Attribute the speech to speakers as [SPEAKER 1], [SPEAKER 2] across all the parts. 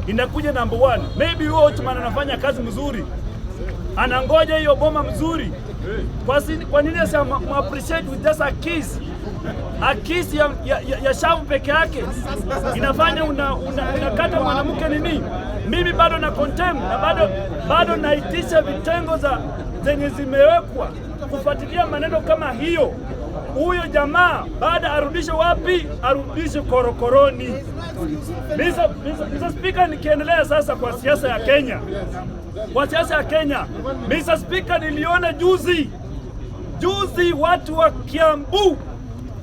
[SPEAKER 1] Inakuja number one. Maybe huyo watchman anafanya kazi mzuri, anangoja hiyo boma mzuri. Kwa nini asa appreciate with just a kiss? A kiss ya shavu peke yake inafanya unakata mwanamke nini? Mimi bado na condemn na bado naitisha vitengo za zenye zimewekwa kufuatilia maneno kama hiyo. Huyo jamaa baada arudishe wapi? Arudishe korokoroni. Mr. Speaker, nikiendelea sasa kwa siasa ya Kenya, kwa siasa ya Kenya, Mr. Speaker, niliona juzi juzi watu wa Kiambu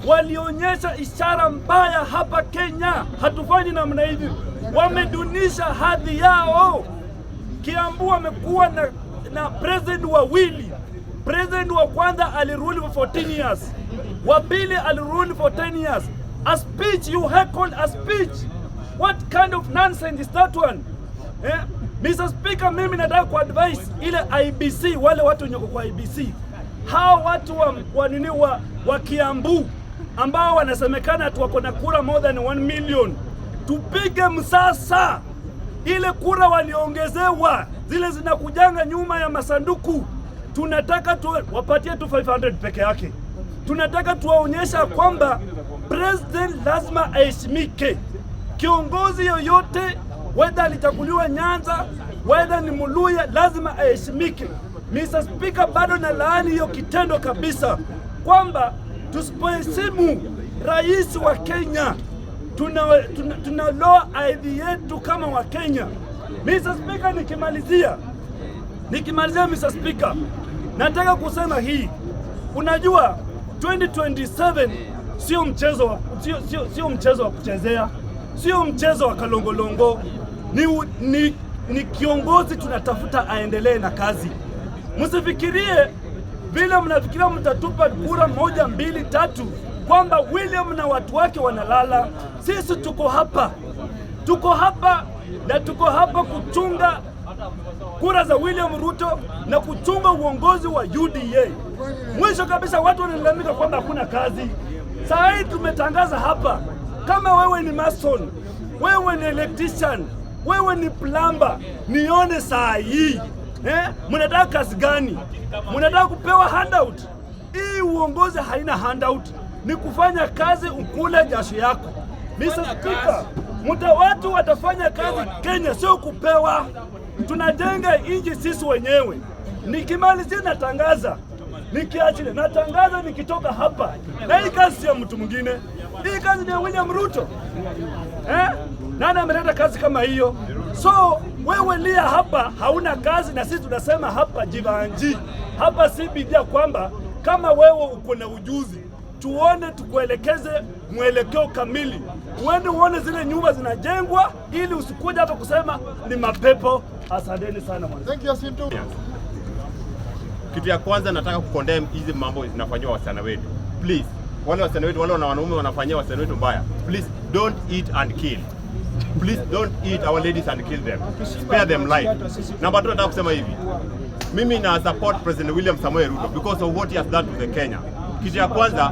[SPEAKER 1] walionyesha ishara mbaya hapa Kenya. Hatufanyi namna hivi, wamedunisha hadhi yao. Kiambu wamekuwa na president wawili. President wa kwanza alirule for 14 years, wa pili alirule for 10 years. A speech, you heckle a speech. What kind of nonsense is that one? Eh? Mr. Speaker, mimi nataka kuadvise ile IEBC, wale watu wenye wako kwa IEBC, hao watu wa nini wa Kiambu ambao wanasemekana ati wako na kura more than 1 million, tupige msasa ile kura waliongezewa zile zinakujanga nyuma ya masanduku, tunataka tu wapatie tu 500 peke yake. Tunataka tuwaonyesha kwamba president lazima aheshimike. Kiongozi yoyote whether alichaguliwa Nyanza, whether ni Muluya, lazima aheshimike. Mr. Speaker, bado na laani hiyo kitendo kabisa kwamba tusipoheshimu rais wa Kenya tunaloa hadhi yetu kama Wakenya. Mr. Speaker, nikimalizia Mr. Speaker, nataka kusema hii. Unajua 2027 sio mchezo wa kuchezea, sio mchezo wa kalongolongo. Ni kiongozi tunatafuta aendelee na kazi. Msifikirie vile mnafikiria mtatupa kura moja, mbili, tatu kwamba William na watu wake wanalala. Sisi tuko hapa, tuko hapa na tuko hapa kuchunga kura za William Ruto na kuchunga uongozi wa UDA. Mwisho kabisa, watu wanalalamika kwamba hakuna kazi. Saa hii tumetangaza hapa, kama wewe ni mason, wewe ni electrician, wewe ni plumber, nione saa hii eh, mnataka kazi gani? Mnataka kupewa handout? Hii uongozi haina handout, ni kufanya kazi ukule jasho yako. Mr. Speaker, watu watafanya kazi Kenya, sio kupewa. Tunajenga nchi sisi wenyewe. Nikimalizia natangaza, nikiachilia natangaza nikitoka hapa, na hii kazi sio mtu mwingine, hii kazi ni ya William Ruto eh? Nani ameleta kazi kama hiyo? So wewe lia hapa hauna kazi, na sisi tunasema hapa Jivanji hapa CBD ya kwamba kama wewe uko na ujuzi tuone, tukuelekeze mwelekeo kamili, uende uone zile nyumba zinajengwa, ili usikuja hapa kusema ni mapepo. Asanteni sana mwana.
[SPEAKER 2] Thank you, Asinto.
[SPEAKER 3] Kitu ya kwanza nataka kucondemn hizi mambo zinafanywa wasichana wetu. Please, wale wasichana wetu, wale wana wanaume wanafanyia wasichana wetu mbaya. Please don't eat and kill. Please don't eat our ladies and kill them. Spare them life. Number 2, nataka kusema hivi. Mimi na support President William Samoei Ruto because of what he has done to the Kenya. Kitu ya kwanza,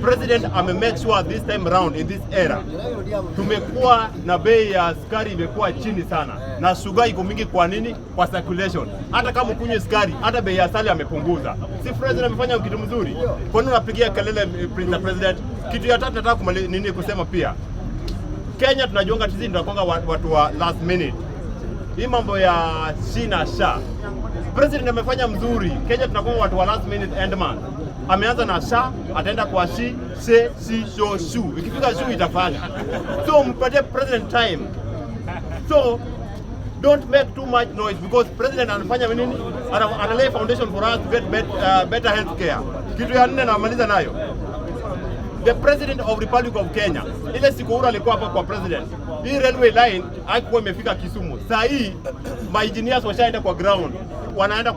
[SPEAKER 3] President ame make sure this time round in this era tumekuwa na bei ya sukari imekuwa chini sana na sugar iko mingi. Kwa nini? Kwa circulation. Hata kama ukunywe sukari, hata bei ya asali amepunguza. Si president amefanya kitu mzuri? Kwa nini unapigia kelele Mr. President? Kitu ya tatu nataka nini kusema pia, Kenya tunajuanga sisi tunakuanga watu wa last minute. Hii mambo ya SHA na SHA, president amefanya mzuri. Kenya tunakuwa watu wa last minute endman. Ameanza na SHA, ataenda kwa SHI, SE, SI, SHO, SHU. Ikifika SHU itafanya. So mpatie president time. So don't make too much noise because president anafanya nini? Ana lay foundation for us to get better health care. Kitu ya nne namaliza nayo. The president of Republic of Kenya, ile siku Uhuru alikuwa hapa kwa president, hii railway line haikuwa imefika Kisumu. Saa hii my engineers washaenda kwa ground,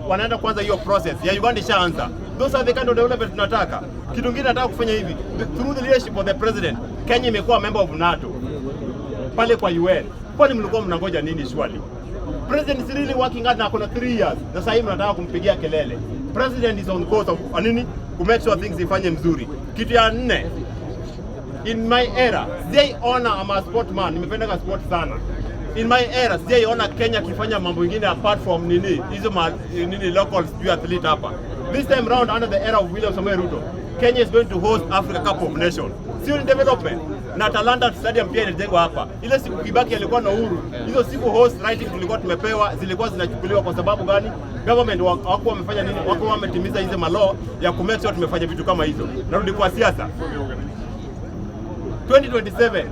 [SPEAKER 3] wanaenda kwanza hiyo process ya Uganda ishaanza. Those are the kind of development tunataka. Kitu kingine nataka kufanya hivi, through the leadership of the president, Kenya imekuwa member of NATO pale kwa UN. Kwani mlikuwa mnangoja nini surely? President is really working hard na akona 3 years. Na sasa hivi mnataka kumpigia kelele. President is on course of nini? Ku make sure things ifanye mzuri. Kitu ya nne, in my era, they honor, I'm a sport man, nimependa sport sana. In my era sijaiona Kenya kifanya mambo ingine apart from nini hizo nini local sijui athlete hapa. This time round, under the era of William Samoei Ruto, Kenya is going to host Africa Cup of Nations. Sio ni development? Na Talanta Stadium pia ilijengwa hapa. Ile siku Kibaki alikuwa na Uhuru, hizo siku horse riding tulikuwa tumepewa zilikuwa zinachukuliwa kwa sababu gani? Government wako wamefanya nini? Wako wametimiza hizo malaw ya ku make sure tumefanya vitu kama hizo. Narudi kwa siasa. 2027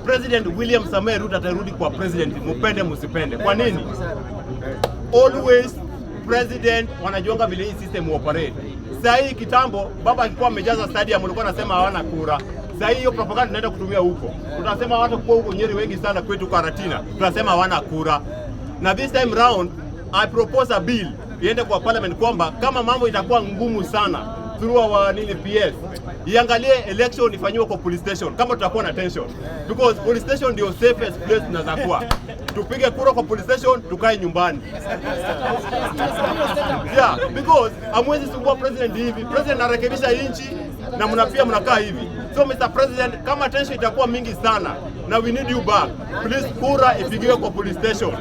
[SPEAKER 3] President William Samoei Ruto atarudi kwa president, mupende musipende. Kwa nini? Always president wanajuanga vile hii system operate. Saa hii kitambo baba alikuwa amejaza stadium, ulikuwa anasema hawana kura. Saa hii hiyo propaganda tunaenda kutumia huko, tunasema watu kwa huko Nyeri wengi sana kwetu Karatina, tunasema hawana kura. Na this time round I propose a bill iende kwa parliament kwamba kama mambo itakuwa ngumu sana through our nini PS iangalie election ifanyiwe kwa police station kama tutakuwa na tension, because police station ndio safest place tunaweza kuwa. Tupige kura kwa police station, tukae nyumbani. Yeah, because hamwezi sumbua president hivi. President anarekebisha nchi na mna pia mnakaa hivi. So Mr. President, kama tension itakuwa mingi sana na we need you back, please kura ipigiwe kwa police station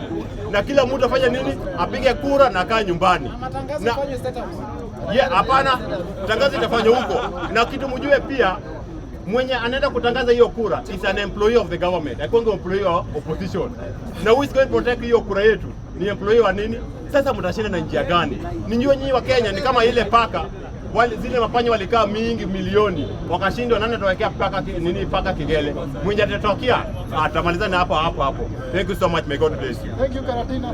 [SPEAKER 3] na kila mtu afanye nini, apige kura na akae nyumbani. Na yeah, hapana, tangazo itafanywa huko, na kitu mjue pia mwenye anaenda kutangaza hiyo kura is an employee of the government, haikuangi employee wa opposition. Na who is going to protect hiyo kura yetu ni employee wa nini? Sasa mtashinda na njia gani? Ni nyinyi nyinyi wa Kenya ni kama ile paka wale, zile mapanya walikaa mingi milioni wakashindwa, nani atawekea paka nini paka kengele? Mwenye atatokea atamalizana hapo hapo hapo. Thank you so much, may God bless you.
[SPEAKER 2] Thank you, Karatina.